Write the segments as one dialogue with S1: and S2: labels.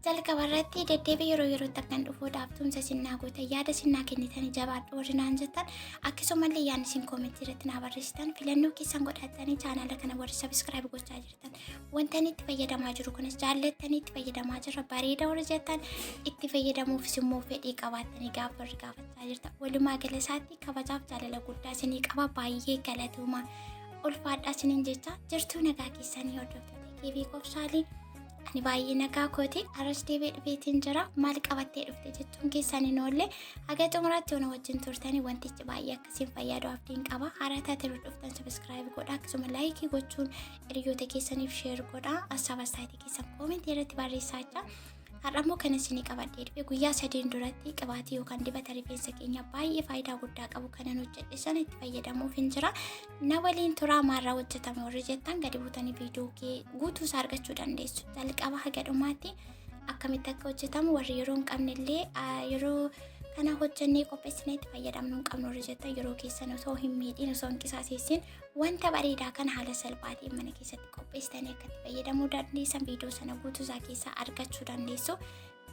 S1: Jalqaba irratti deddeebii yeroo yerootti akkan dhufuudhaaf tumsa sinnaa gootan, yaada sinnaa kennitanii, jabaadhu warri naan jettan, akkasumallee yaadni isin koomentii irratti naa barreessitan, filannoo keessan godhatanii chaanaala kana warri subscribe gochaa jirtan, wanta inni itti fayyadamaa jiru kunis jaallattanii itti fayyadamaa jirra, bareeda warri jettan, itti fayyadamuufis immoo fedhii qabaattanii gaafa warri gaafachaa jirtan, walumaa gala isaatti kabajaaf jaalala guddaa isinii qaba. Baay'ee galatooma, ulfaadhaa isiniin jecha. Jirtuu, nagaa keessanii hordoftoota keebii qofsaalii? Ani baay'ee nagaa kooti. Arras deebi'ee dhufeetiin jira. Maal qabattee dhufte jechuun keessan hin oolle. Haga xumuraatti ona wajjin turtanii wantichi baay'ee akkasiin fayyadu abdiin qaba. Haaraa taatee dhuftan subscribe godha, akkasuma like gochuun hiriyoota keessaniif share godha. Assaaba saayitii keessan koomentii irratti barreessaa jira. Har'a immoo kan isinii qabadhee dhufe guyyaa 3n duratti qibaatii yookaan dibata rifeensa keenya baay'ee faayidaa guddaa qabu kanan hojjedhe sana itti fayyadamuuf hin jira. Na waliin turaa. Maarraa hojjetame warri jettan, gadi buutanii viidiyoo kee guutuu isaa argachuu dandeessu. Jalqaba haga dhumaatti akkamitti akka hojjetamu, warri yeroo hin qabne illee, yeroo kana hojjennee qopheessinee itti fayyadamnu hin qabnu warri jettan, yeroo keessan osoo hin miidhiin, osoo hin qisaaseessin, wanta bareedaa kana haala salphaatiin mana keessatti qopheessitanii akka itti fayyadamuu dandeessan viidiyoo sana guutuu isaa keessaa argachuu dandeessu.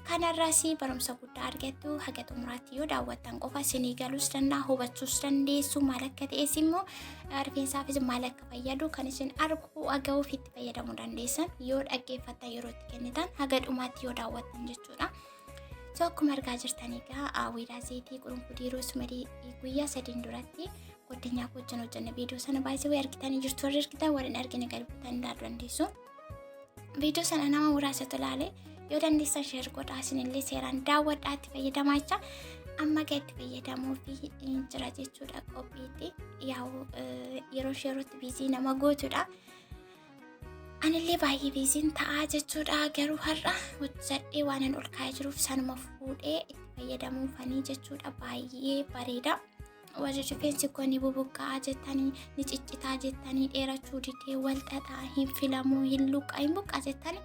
S1: Kanarraas barumsa guddaa argattu. Haga xumuraatti yoo daawwattan qofa isinii galuus danda'a, hubachuus dandeessu, maal akka ta'es immoo rifeensaafis maal akka fayyadu kan isin arguu dhaga'uuf itti fayyadamuu dandeessan yoo dhaggeeffattan, yeroo itti kennitan, haga dhumaatti yoo daawwattan jechuudha. So akkuma argaa jirtan egaa wiidaa zayitii qurunfudii roosmarii guyyaa 3n duratti goddanyaa wajjin hojjenne viidiyoo sana baay'ee argitanii jirtu. Warri argitan, warri hin argine gadi buutanii ilaaluu dandeessu. Viidiyoo sana nama muraasatu ilaale. Yoo dandeessan share godhaa, isinillee seeraan daawwadhaa itti fayyadamaa jecha. Amma gaa itti fayyadamuu fi jira jechuudha qophiitti. Yaa'u yeroo sheerootti busy nama gootudha. Anillee baay'ee busyn ta'aa jechuudha. Garuu har'a hojjedhee waan ol kaa'ee jiruuf sanuma fuudhee itti fayyadamuufanii jechuudha. Baay'ee bareeda. Warri rifeensi koo ni bubuqqa'aa jettanii, ni ciccitaa jettanii, dheerachuu didee, wal xaxaa, hin filamuu, hin luqqaa, hin buqqaa jettanii,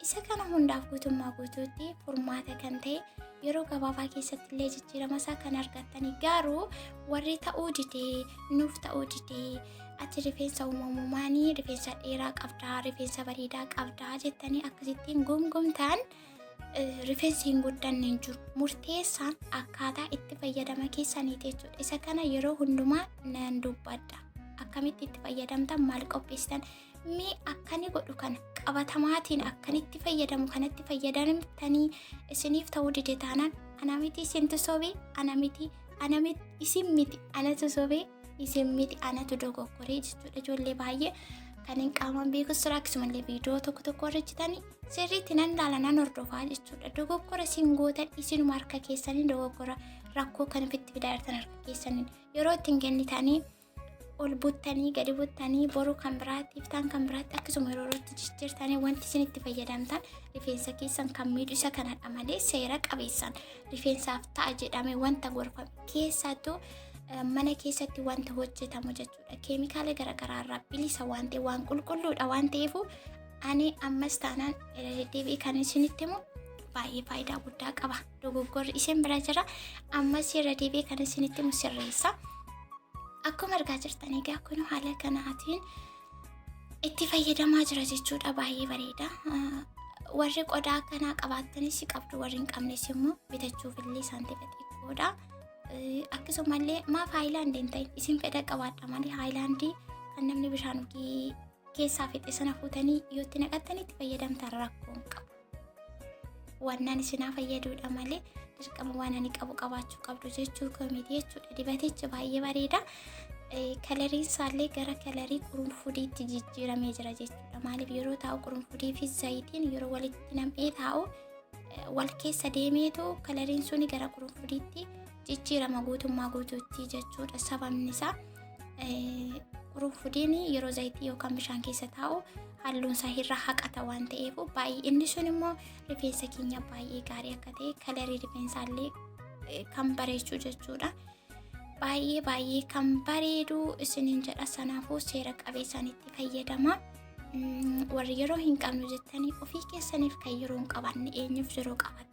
S1: isa kana hundaaf guutummaa guutuutti furmaata kan ta'e, yeroo gabaabaa keessatti illee jijjiirama isaa kan argattanii, garuu warri ta'uu didee, nuuf ta'uu didee, ati rifeensa uumamumaanii rifeensa dheeraa qabdaa, rifeensa bareedaa qabdaa jettanii akkasittiin gumgumtaan, rifeensi hin guddanne hin jiru. Murteessaan akkaataa itti fayyadama keessaniiti jechuudha. Isa kana yeroo hundumaa nan dubbadha. Akkamitti itti fayyadamtan, maal qopheessitan, mee akkani godhu kana qabatamaatiin akkanitti fayyadamu kanatti fayyadamtanii isiniif ta'uu dide taanaan, ana miti isintu sobee, ana miti, ana miti, isin miti, anatu sobee, isin miti, anatu dogoggoree jechuudha. Ijoollee baay'ee kan hin qaamaan beekus jira, akkasumallee viidiyoo tokko tokko hojjetanii sirriitti nan ilaala, nan hordofaa jechuudha. Dogoggora isin gootan isinuma harka keessanii, dogoggora rakkoo kan ofitti fidaa jirtan harka keessaniin. Yeroo ittiin kennitanii ol buttanii gadi buttanii, boru kan biraatti, iftaan kan biraatti, akkasuma yeroo yerootti jijjiirtanii wanti isin itti fayyadamtan rifeensa keessan kan miidhu isa kanadha malee, seera qabeessaan rifeensaaf ta'a jedhame wanta gorfame keessattuu mana keessatti wanta hojjetamu jechuudha. Keemikaala garaagaraa irraa bilisa waan ta'e, waan qulqulluudha waan ta'eef, ani ammas taanaan irra deddeebi'ee kan isinitti himu baay'ee faayidaa guddaa qaba. Dogoggorri isin bira jira. Ammas irra deebi'ee kan isinitti himu sirreessa. Akkuma argaa jirtan egaa kun haala kanaatiin itti fayyadamaa jira jechuudha. Baay'ee bareeda. Warri qodaa akkanaa qabaattanis qabdu, warri hin qabnes immoo bitachuuf illee saantima xiqqoodha. Akkasumallee maaf haayilaandii hin ta'in, isin fedha qabaadha malee, haayilaandii kan namni bishaan dhugee keessaa fixe sana fuutanii yoo itti naqattan itti fayyadamtan rakkoo hin qabu. Wannaan isinaa fayyaduudha malee dirqama waan ani qabu qabaachuu qabdu jechuu koo miti jechuudha. Dibatichi baay'ee bareeda. Coloriin isaallee gara colorii qurunfudiitti jijjiiramee jira jechuudha. Maaliif, yeroo taa'u qurunfudii fi zayitiin yeroo walitti nam'ee taa'u wal keessa deemeetu coloriin suni gara qurunfudiitti jijjiirama guutummaa guutuutti jechuudha. Sababni isaa qurunfudiin yeroo zayitii yookaan bishaan keessa taa'u halluun isaa irraa haqata waan ta'eef, baay'ee inni sun immoo rifeensa keenya baay'ee gaarii akka ta'e, colorii rifeensaallee kan bareechu jechuudha. Baay'ee baay'ee kan bareedu isiniin jedha. Sanaafuu seera qabeessaan itti fayyadama. Warri yeroo hin qabnu jettanii, ofii keessaniif kan yeroo hin qabaanne eenyuuf yeroo qabattu?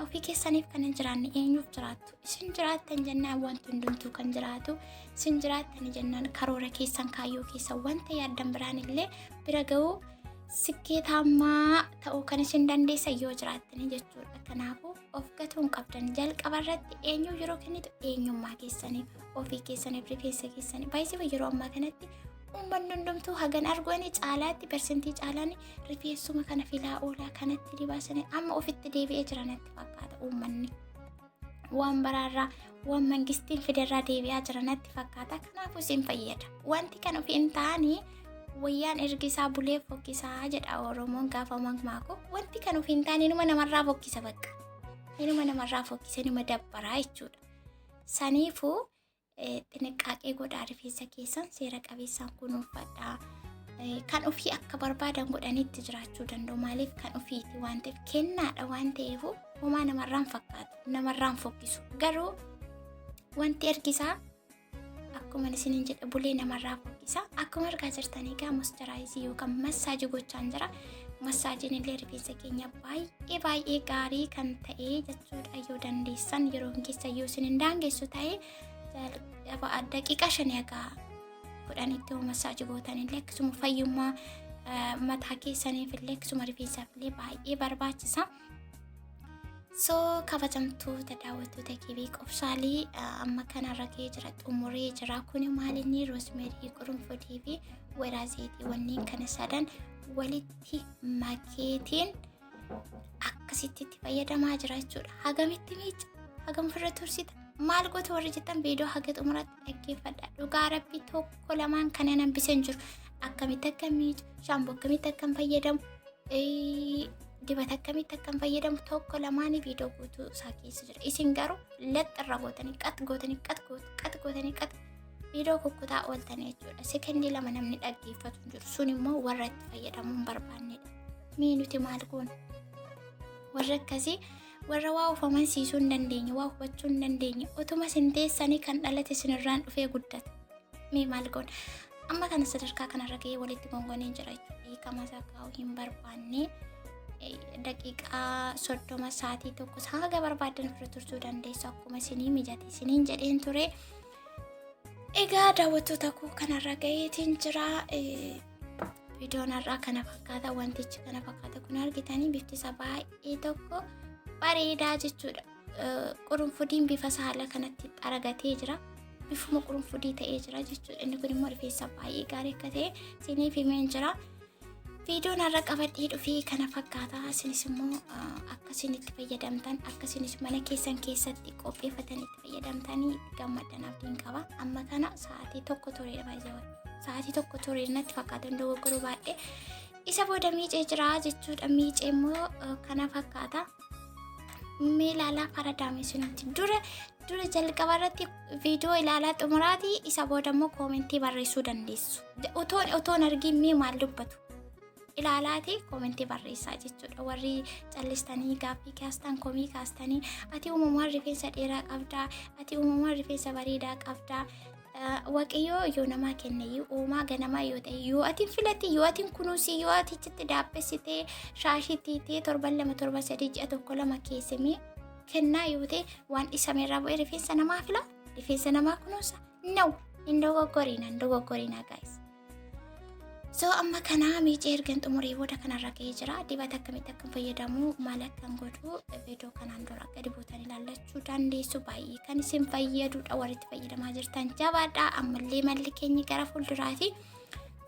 S1: Ofii keessaniif kan hin jiraanne eenyuuf jiraattu? Isin jiraattan jennaan wanti hundumtuu kan jiraatu. Isin jiraattan jennaan karoora keessan, kaayyoo keessan, wanta yaaddan biraan illee bira ga'uu Sikkeetaammaa ta'uu kan isin dandeessan yoo jiraattani jechuudha. Kanaafuu of gatuu hin qabdan. Jalqaba irratti eenyu yeroo kennitu eenyummaa keessanii, ofii keessaniif, rifeensa keessanii. Baay'isee yeroo ammaa kanatti uummanni hundumtuu hagan arguani caalaatti persentii caalaan rifeensuma kana filaa oolaa kanatti dibaasanii amma ofitti deebi'ee jira natti fakkaata uummanni. Waan baraarraa waan mangistiin fiderraa deebi'aa jira natti fakkaata. Kanaafuu isin fayyada. Wanti kan ofii hin taane wayyaan ergisaa bulee fokkisaa jedha Oromoon gaafa makmaaku. Wanti kan ofii hin taane inuma namarraa fokkisa bakka. Inuma namarraa fokkisa, inuma dabbaraa jechuudha. Saniifuu xiniqqaaqee godhaa, rifeensa keessan seera qabeessaan kunuunfadhaa. Kan ofii akka barbaadan godhanitti jiraachuu danda'u. Maaliif kan ofiiti waan ta'eef, kennaadha waan ta'eef homaa namarraan fakkaatu, namarraan fokkisu. Garuu wanti ergisaa akkuma isiniin jedhe bulee namarraa fokkisa. Akkuma argaa jirtan egaa moisturize yookaan massage gochaan jira. Massageiin illee rifeensa keenya baay'ee baay'ee gaarii kan ta'e jechuudha. Yoo dandeessan yeroo keessa yoo isin hin daangessu ta'e daqiiqaa 5 haga 10tti yoo massage gootan illee akkasuma fayyummaa mataa keessaniif illee akkasuma rifeensaaf illee baay'ee barbaachisa. So kabajamtoota daawwattoota kibii qobsaalii, amma kanarra ga'ee jira, xumuree jira. Kuni maalinni rosemary, qurunfudii fi wayiraa zayitii wanneen kana sadan walitti makeetiin akkasitti itti fayyadamaa jira jechuudha. Hagamitti miica? Hagam ofirra tursita? Maal gootu warri jettan viidiyoo haga xumuraatti dhaggeeffadha. Dhugaa rabbi tokko lamaan kana hambisee jiru. Akkamitti akka miicu, shampoo akkamitti akkam fayyadamu, dibata akkamitti akkam fayyadamu tokko lamaanii viidiyoo guutuu isaa keessa jira. Isin garuu laxxirra gootanii qat gootanii qat qat gootanii qat viidiyoo kukkutaa ooltanii jechuudha. Sekendii 2 namni dhaggeeffatu hin jiru. Sun immoo warra itti fayyadamuu hin barbaannedha. Mee nuti maal goona? Warra akkasii warra waa of amansiisuu hin dandeenye, waa hubachuu hin dandeenye, utuma isin teessanii kan dhalate isinirraan dhufee guddata. Mee maal goona? Amma kana sadarkaa kanarra ga'ee walitti gongonee jira jechuudha. Hiikama isaa kaa'uu hin barbaanne. Daqiiqaa 30, sa'aatii 1, haga barbaadan ofirra tursuu dandeessu akkuma isinii mijate isiniin jedheen ture. Egaa daawwattoota koo, kanarra ga'eetiin jira. Viidiyoon har'aa kana fakkaata. Wantichi kana fakkaata kun argitanii bifti isaa baay'ee tokko bareedaa jechuudha. Qurunfudiin bifa isaa haala kanatti xaragatee jira. Bifuma qurunfudii ta'ee jira jechuudha. Inni kun immoo rifeensa baay'ee gaarii akka ta'e isiniif himeen jira. Viidiyoon har'a qabadhee dhufee kana fakkaata. Isinis immoo akka isin itti fayyadamtan, akka isinis mana keessan keessatti qopheeffatan itti fayyadamtanii itti gammaddan abdiin qaba. Amma kana sa'aatii 1 tureedha baay'ee. Sa'aatii 1 ture natti fakkaata, dogoggoruu baadhee. Isa booda miicee jira jechuudha. Miicee immoo kana fakkaata. Mee ilaalaa faradaame sinutti. Dura dura jalqaba irratti viidiyoo ilaalaa xumuraati, isa booda immoo comment barreessuu dandeessu. Otoon argin mee maal dubbatu? Ilaalaati comment barreessaa jechuudha. Warri callistanii gaaffii kaastan, komii kaastanii, ati uumamaan rifeensa dheeraa qabdaa, ati uumamaan rifeensa bareedaa qabdaa. Waaqayyoo yoo namaa kenne uumaa ganamaa yoo ta'e, yoo ati filatti, yoo ati kunuunsi, yoo ati achitti daabbessitee shaashii tiitee torban 2, torban 3, ji'a 1 2 keessimee kennaa yoo ta'e, waan dhisameerraa bu'ee rifeensa namaa fila, rifeensa namaa kunuunsa no, hin dogoggoriina, hin dogoggoriina guys. So amma kana miicee ergan xumuree booda kanarra ga'ee jira. Dibata akkamitti akkan fayyadamu, maal akkan godhu viidiyoo kanaan dura gadi buutan ilaallachuu dandeessu. Baay'ee kan isin fayyadudha, warri itti fayyadamaa jirtan jabaadha. Ammallee malli keenya gara fuulduraati.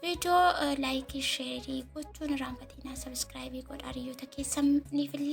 S1: Viidiyoo like, share gochuun irraanfatinaa, subscribe godhaa hiriyoota keessaniif illee.